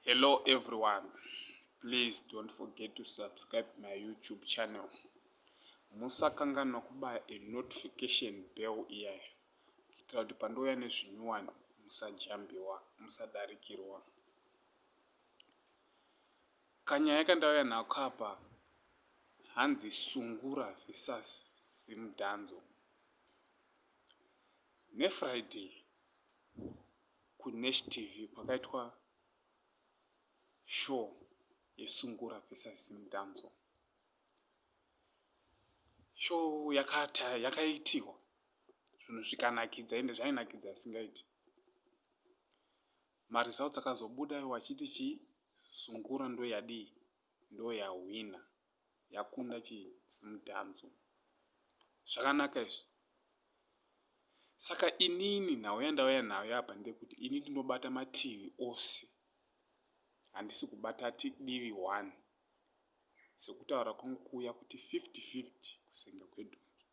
Hello everyone, please don't forget to subscribe my YouTube channel. Musakanganwa kubaya a notification bell iyaya kuitira kuti pandouya nezvinyuwani musajambiwa, musadarikirwa. Kanyaya kandauya nako apa hanzi Sungura versus Zimdanzo. NeFriday kuNash TV kwakaitwa show yeSungura versus Zimdanzo. Show yakata yakaitiwa zvinhu zvikanakidza ende zvainakidza zvisingaiti. Maresults akazobuda iwo achiti chii Sungura ndoyadii ndoyahwina yakunda chii Zimdanzo. Zvakanaka izvi. Saka inini nhau yandauya nayo apa ndeyekuti ini ndinobata mativi ose handisi kubata divi one sekutaura kwangu kuuya kuti 50-50 kusenga kwedhongi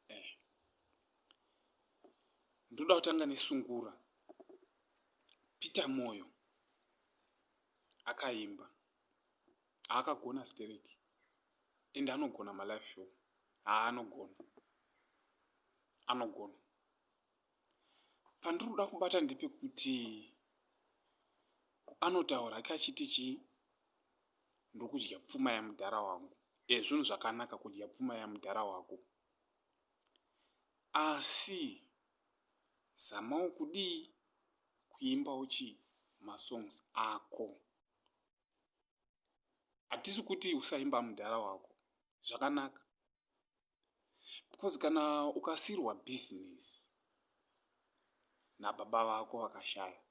eh. Ndoda kutanga nesungura. Peter Moyo akaimba akagona stereki ende anogona malife show haanogona anogona pandiri kuda kubata ndepekuti anotaura hake achiti chii ndokudya pfuma yamudhara wangu e zvinhu zvakanaka kudya pfuma yamudhara wako asi zamawo kudii kuimbawo chii masongs ako hatisi kuti usaimba mudhara wako zvakanaka because kana ukasirwa business nababa vako vakashaya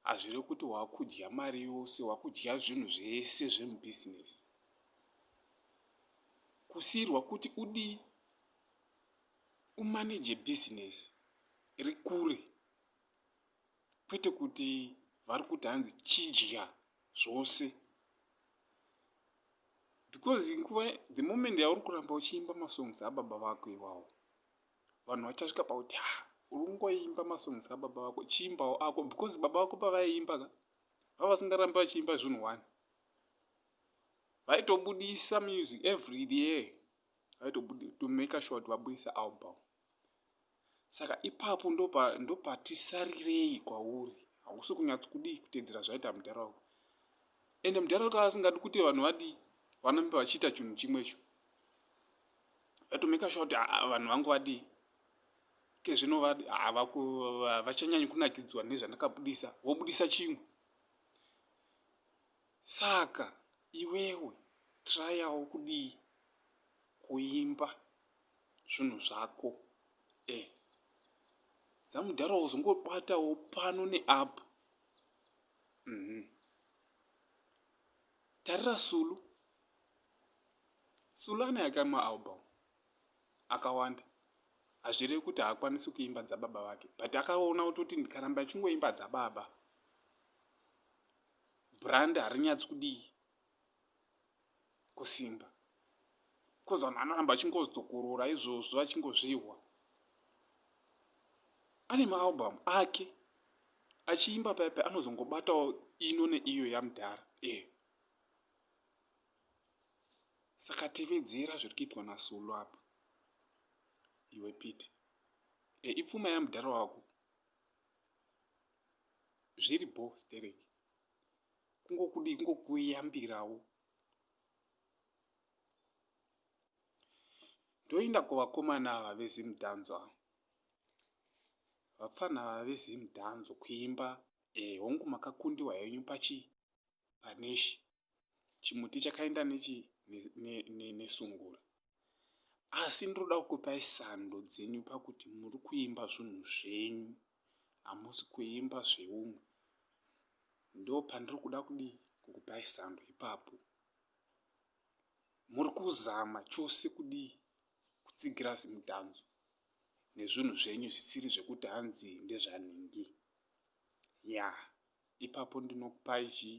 hazvirevi kuti wakudya mari yose wakudya zvinhu zvese zvemubhizinesi kusirwa kuti udii umaneje bhizinesi rikure kwete kuti vari kuti hanzi chidya zvose because nguva the moment yauri kuramba uchiimba masongs ababa vako iwawo vanhu vachasvika pakuti ha uri kungoimba masongs ababa vako chiimbawo ako because baba vako pavaiimba ka vava vasingarambi vachiimba zvinhu one vaitobudisa music every year vaitobuda to make sure kuti vabudisa album saka ipapo ndopatisarireyi kwauri hausi kunyatso kudii kuteedzera zvaita mudhara wako ende mudhara wako asingadi kuti vanhu vadii vanombe vachiita chinhu chimwecho vatomeka sure kuti vanhu vangu vadii kezvino vachanyanyi kunakidzwa nezvandakabudisa vobudisa chimwe saka iwewe trayawo kudii kuimba zvinhu zvako eh dzamudhara wozongobatawo pano neapo mm -hmm. Tarira Sulu. Sulu ane ake maalbum akawanda. Hazvirevi kuti haakwanisi kuimba dzababa vake but akaona kutoti ndikaramba ndichingoimba dzababa brand harinyatsi kudii kusimba bcause vanhu vanoramba vachingodzokorora izvozvo vachingozvihwa ane maalbum ake achiimba paya paya anozongobatawo ino neiyo yamudhara e saka tevedzera zviri kuitwa nasulu apa iwe peter e ipfuma yamudhara wako zviri bho stereki kungokudii kungokuyambirawo ndoinda kuvakomana ava vezimdanzo ava Vapfanha ava veZimdhanzo kuimba eh hongu makakundiwa henyu pachi paNeshi chimuti chakaenda nechi nesungura asi ndinoda kukupai sando dzenyu pakuti muri kuimba zvinhu zvenyu hamusi kuimba zveumwe ndopandiri kuda kudii kukupai sando ipapo muri kuzama chose kudii kutsigira Zimdhanzo nezvinhu zvenyu zvisiri zvekuti hanzi ndezvanhingi ya ipapo ndinokupai chi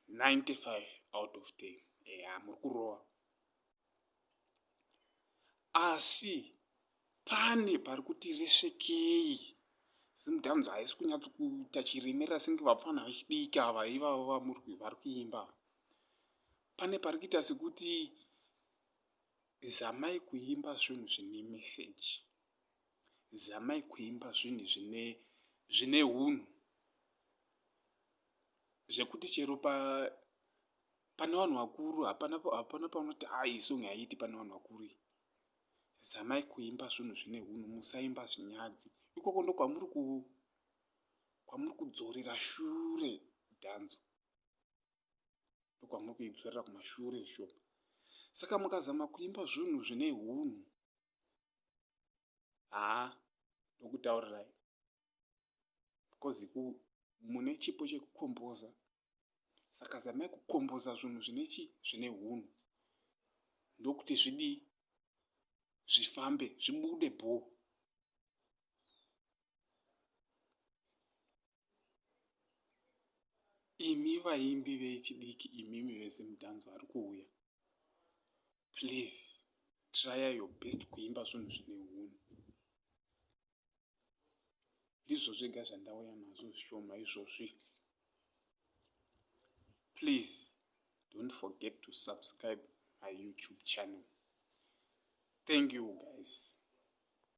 95 out of 10 eya muri kurova asi pane pari kuti resvekei. Zimudhanzo haisi kunyatso kuita chiremerera senge vapfana vechidiki ava ivavo vamuri vari kuimba. Pane pari kuita sekuti zamai kuimba zvinhu zvine message. Zamai kuimba zvinhu zvine zvine hunhu. Zvekuti chero pa pane vanhu vakuru hapana hapana paunoti haa iyi song haiiti pane vanhu vakuru iyi. Zamai kuimba zvinhu zvine hunhu musaimba zvinyadzi. Ikoko ndokwamuri ku kwamuri kudzorera shure dhanzo. Ndokwamuri kuidzorera kumashure shoma. Saka mukazama kuimba zvinhu zvine hunhu haa ndokutaurirai because ku mune chipo chekukomboza saka zamai kukomboza zvinhu zvine chi zvine hunhu ndokuti zvidii zvifambe zvibude bhoo. Imi vaimbi vechidiki imimi veZimdance vari kuuya please try your best kuimba zvinhu zvine hunhu. Ndizvo zvega zvandauya nazvo zvishoma izvozvi. Please don't forget to subscribe my YouTube channel. Thank you guys.